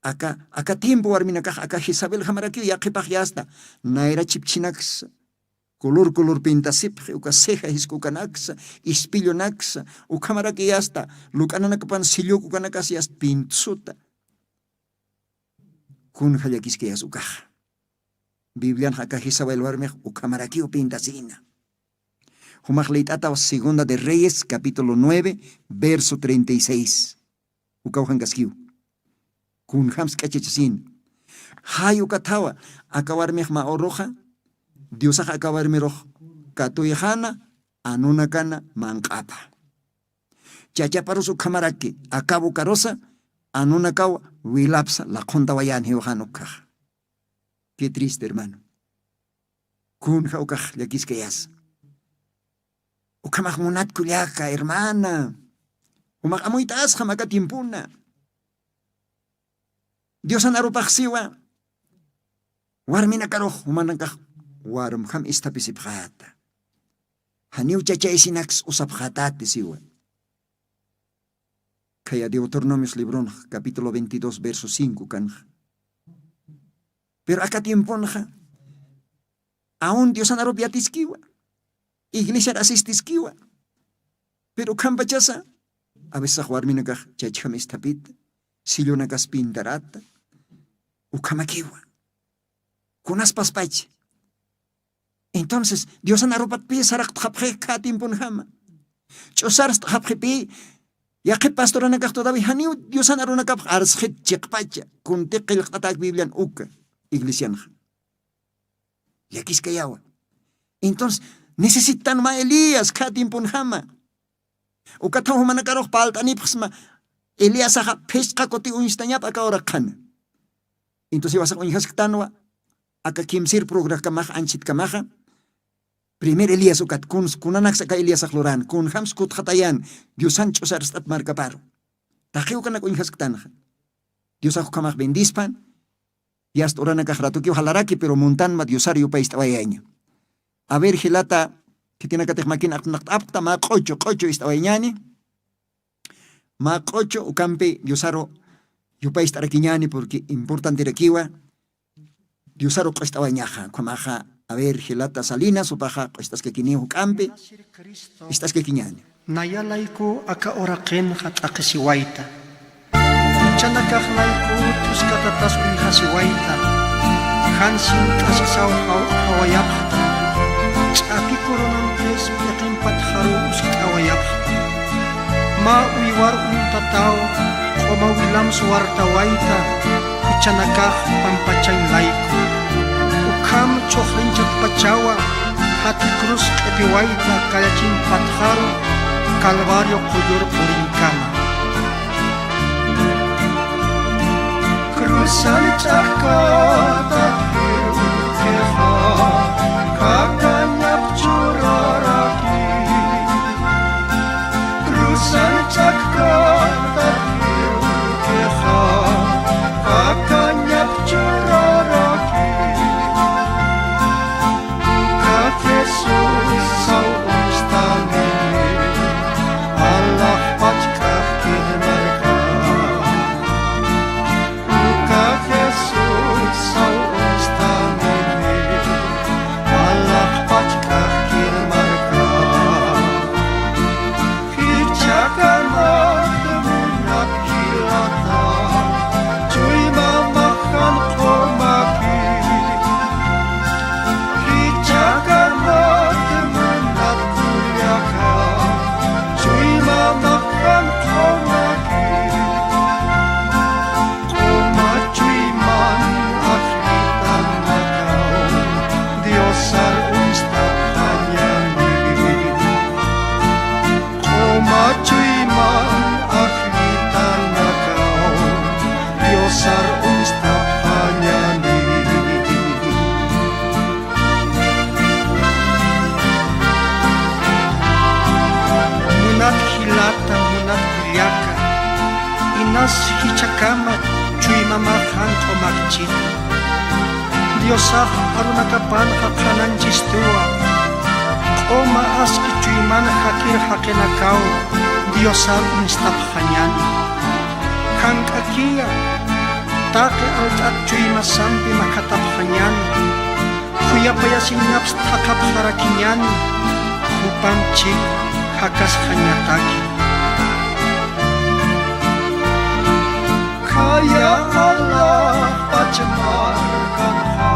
Aka aka tiempo warminakax aka jezabel jamarakiw yaqhipax yasta nayra chhipchinaksa, color color pintasipxi uka ceja jiskukanaksa, ispillunaksa. Ukhamaraki yasta luk'ananakapan sillukukanakasa yasta pintsuta. Kunja llakiskayas ukaxa? Biblianxa aka jezabel warmix ukhamarakiw pintasïna. Jumax liyt'ataw segunda de reyes capítulo nueve, verso treinta y seis. Ukawjankaskiw kunjams k'achachasïna. Jay ukathawa aka warmix mä uruxa diosax aka warmirux katuyxana anunakana manq'apa. Chachaparus ukhamaraki akaw ukarusa anunakaw wilapsa laqhuntawayän jiwxan ukhaxa. Qué triste hermano. Kunja ukax llakiskayasa? Ukhamax munatkullaka hermana. Jumax amuyt'asxam aka tiempuna. Diosan arupaxsiwa warminakarux jumanakax warmjam isthapisipxäta. Janiw chachaysinaks usapxätati siwa. Khaya deuteronomios libronxa capítulo veintidós verso cinco kanxa. Pero aka tiemponxa aun diosan arup yatiskiwa, iglesiar asistiskiwa. Pero ukhampachasa a vecesax warminakax chachjam isthapita, sillunakas pintarata. Ukhamakiwa. Kunaspaspacha. Entonces diosan arupatpï saraqtxapxi khä tiemponjama. Ch'usarst'xapxipï. Yaqhip pastoranakax todavía janiw diosan arunakapx arsxit chiqpacha. Kunti qillqt'atäk biblian uka iglesianxa. Llakiskayawa? Entonces necesitan mä elías khä tiemponjama. Ukathaw jumanakarux palt'anipxsma. Eliasaxa phisqa kuti uñstañap aka uraqhana. Entonces iwasax uñjasktanwa aka kimsir programkamaxa anchitkamaxa. Primer elías ukat kuns kunanaksa aka eliasax luran kunjams kutxatayan diosan ch'usarst'at markaparu. Taqi ukanak uñjasktanxa. Diosax ukhamax bendispan. Yast uranakax ratukiw jalaraki pero muntanma diosar yupayst'awayaña. A ver jilata khitinakatix makin aqtunaqt'apxta mä q'uchu q'uchu ist'awayañani. Mä q'uchu ukampi diosaru yupayst'arakiñani porque importanterakiwa. Diosaru q'ust'awayañaxa ukhamaxa. A ver jilata salinas upaxa q'ust'askakiniw juk'ampi. Ist'askakiñani. Naya layku aka uraqinxa t'aqhisiwayta. Juchanakax layku tuskatatas uñjasiwayta. Jan sint'asisaw jawayapxta. Ch'aki coronampis p'iqimpatxaru uskt'awayapxta. Mä uywar uñtataw q'uma wilamsa wartawayta. Juchanakax pampachañ layku. Ukham ch'uxrinchatpachawa. Jati cruz q'ipiwayta kallachimpatxaru. Calvario qullur purinkama. Cruzan ch'akata jirukixa kakañap churaraki. Cruzan ch'akata jirukixa kakañap churaraki. Akchit. Diosax arunakapanxa qhananchistuwa. Q'uma aski chuyman jakir jaqinakaw Diosar uñstapxañäni. Jank'akiya, taqi alt'at chuymasampi makhatapxañäni. Khuyapayasiñaps thaqhapxarakiñäni, jupamp chik jakasxañataki. Khaya alaxpach markanxa,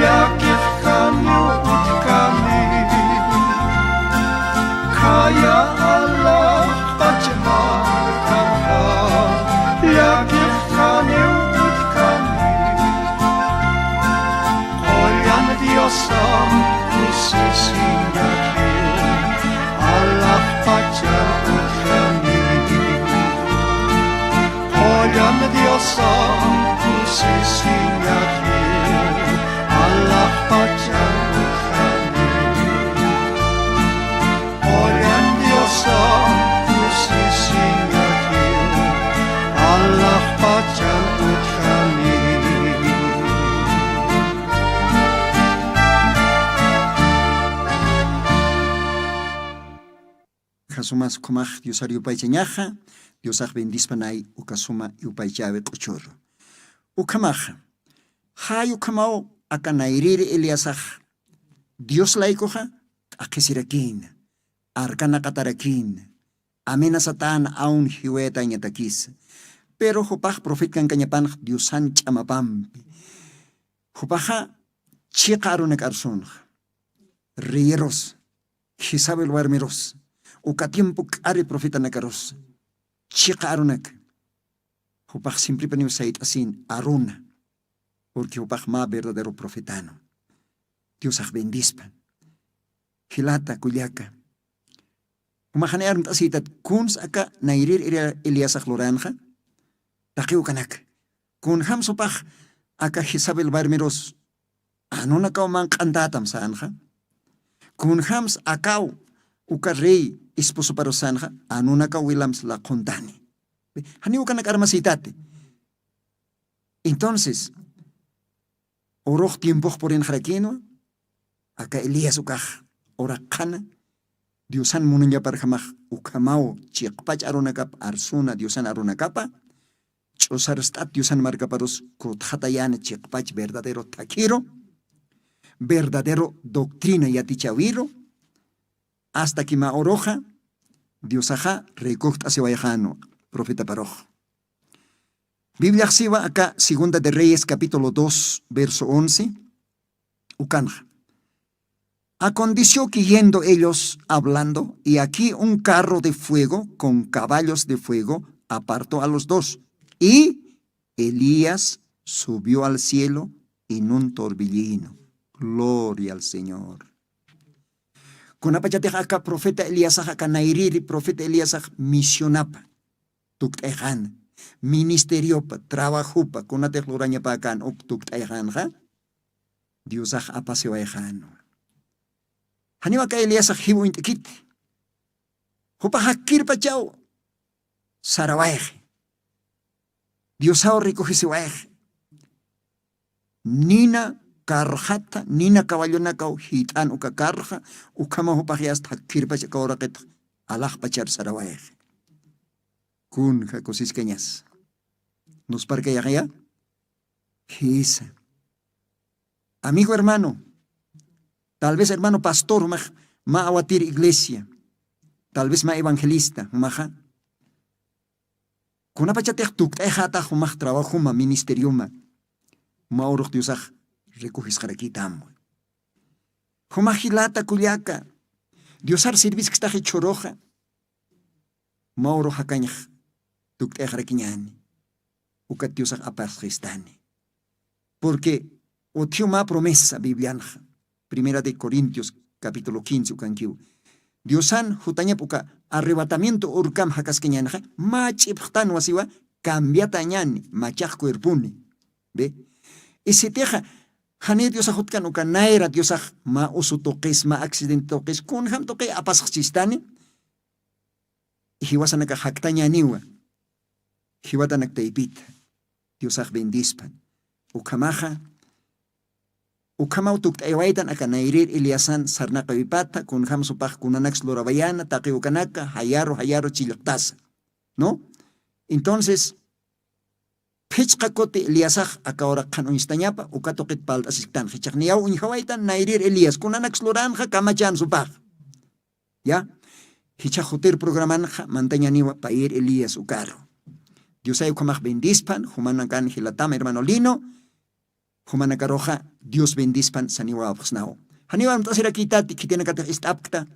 llakixkaniw utjkani. Khaya alaxpach markanxa, llakixkaniw utjkani. Qullan Diosan kusisiñakiw, alaxpachan utjani. Qullan Diosan kusisiñakiw, alaxpachan utjani. Qullan Diosan kusisiñakiw, alaxpachan utjani. Jasumas ukhamax Diosar yupaychañaxa, Diosax bendispanay uka suma yupaychäwi q'uchüru. Ukhamaxa, jay ukhamaw aka nayrïri Eliasax Dios laykuxa t'aqhisirakïna, arkanaqatarakïna, amenazatäna aun jiwayatañatakisa. Pero jupax profeta kankañapanxa Diosan ch'amapampi. Jupaxa chiqa arunak arsunxa, reyerus, Jezabel warmirus, uka tiempo k'ari profetanakarus, chiqa arunak. Jupax siemprepaniw sayt'asin aruna, porque jupax mä verdadero profetanu. Diosax bendispan. Jilata, kullaka, jumax janiw armt'asïtat kuns aka nayrïr Elia-, Eliasax luranxa, taqi ukanak. Kunjams jupax aka Jezabel warmirus anunakaw manq'antätam sänxa. Kunjams akaw uka rey esposoparus sänxa, anunakaw wilamps laqhuntani. Janiw ukanak armasïtati. Entonces, urux tiempox purinxarakïnwa, aka Elías ukax ura qhana, Diosan munañaparjamax ukhamaw chiqpach arunakap arsuna Diosan arunakapa, ch'usarst'at Diosan markaparus kutxatayäna chiqpach verdadero thakhiru, verdadero doctrina yatichäwiru, hasta que mä uruxa Diosaxa rikujt'asiwayxänwa profetaparux. Bibliax siwa aka Segunda de Reyes capítulo dos, verso once, ukanxa. Aconteció que yendo ellos hablando, he aquí un carro de fuego con caballos de fuego apartó a los dos, y Elías subió al cielo en un torbellino. Gloria al Señor. Kunapachatix aka profeta Eliasax, aka nayrïri profeta Eliasax misionapa tukt'ayxäna, ministeriopa, trabajopa, kunatix lurañapäkän uk tukt'ayxänxa, Diosax apasiwayxänwa. Janiw aka Eliasax jiw uñt'kiti. Jupax jakkirpachaw sarawayxi. Diosaw rikujisiwayxi. Nina carrxata, nina caballonakaw jit'an uka carrxa, ukhamaw jupax yasta jakkirpach aka uraqitx alaxpachar sarawayxi. Kunja kusiskañas. Nusparkayaxaya. Jisa. Amigo hermano, tal vez hermano pastor, jumax mä awatir iglesia, tal vez mä evangelista, jumaxa. Kunapachatix tukt'ayxätax jumax trabajoma, ministerioma, mä urux Diosax rikujisxarakïtam. Jumax jilata kullaka, Diosar sirviskstax jichhüruxa, mä urux jakañx tukt'ayxarakiñäni, ukat Diosax apasxistani. Porque utjiw mä promesa Biblianxa, Primera de Corintios capítulo quince ukankiw. Diosan jutañap uka arrebatamiento urkam jakaskañänixa, mä ch'ipxtanwa siwa cambiatañäni, machax cuerponi. Ve. Y sitixa, janiw Diosax jutkan uka nayra Diosax mä usu tuqis, mä accidente tuqis, kunjam tuqi apasxchistani, jiwasanakax jaktañäniwa, jiwatanak taypita. Diosax bendispan. Ukhamaxa ukhamaw tukt'aywaytan aka nayrir Eliasan sarnaqawipata kunjam supax kunanaks lurawayana taqi ukanaka jayaru jayaru chillqtasa, ¿no? Entonces, phichqa kuti Eliasax aka uraq qhan uñstañapa uka tuqit palt'asisktan jichaqniyaw uñjawaytan nayrir Elías kunanaks luranxa kamachan supax. Ya. Jichha jutir programanxa mantañaniwa payir Elías ukaru. Diosay ukhamax bendispan jumanakan jilatama hermano Lino. Jumanakaruxa Dios bendispan saniwapxsnaw. Janiwan t'asirakitati khitinakatix ist'apkta.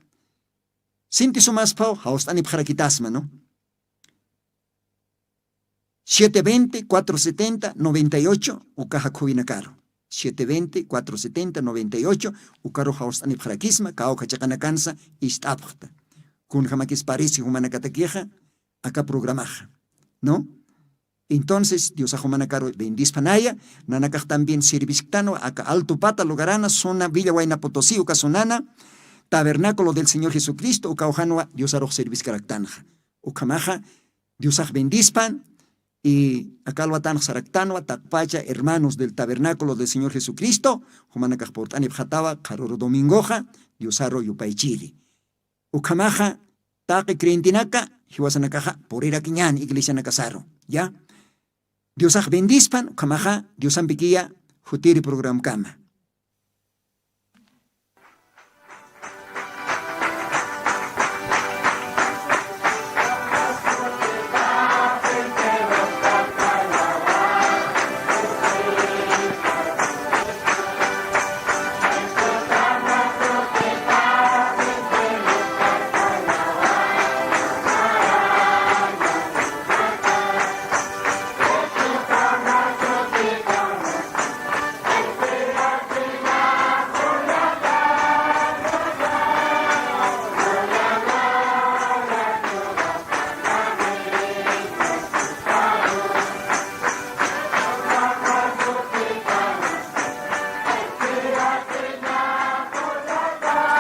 Sinti sumasphaw jawst'anipxarakitasma, ¿no? Siete veinte cuatro setenta noventa y ocho uka jakhuwinakaru. Siete veinte cuatro setenta noventa y ocho ukaru jawst'anipxarakisma kawkha chiqanakansa ist'apxta. Kunjamakis parisi jumanakatakixa aka programaxa, ¿no? Entonces diosax jumanakaru bendispanaya. Nanakax también servisktanwa aka altupata lugarana suna villa wayna potosiw uka sunana tabernáculo del señor jesucristo uka ujanwa diosarux serviskaraktanxa. Ukhamaxa diosax bendispan. Y aka alwatanx saraktanwa taqpacha hermanos del tabernáculo del señor jesucristo jumanakax purt'anipxatawa qharuru domingoxa diosaru yupaychiri. Ukhamaxa taqi creyentenaka jiwasanakaxa purirakiñan iglesianakasaru. Ya. Diosax bendispan ukhamaxa diosampikiya jutiri programkama.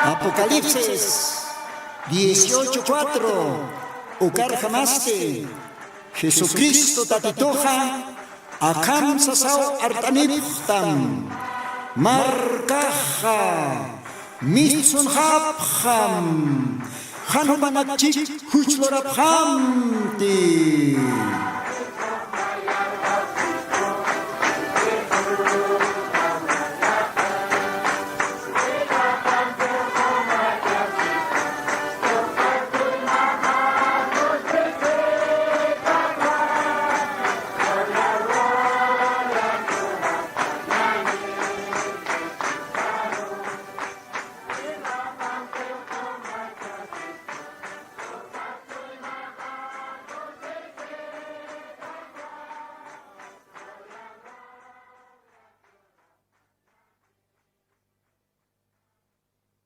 Apocalipsis dieciocho cuatro. Ukarjamasti jesucristo tatituxa akham sasaw art'anipxtam. Markaxa mitsunxapxam. Jan jupanakchik juchlurapxamti.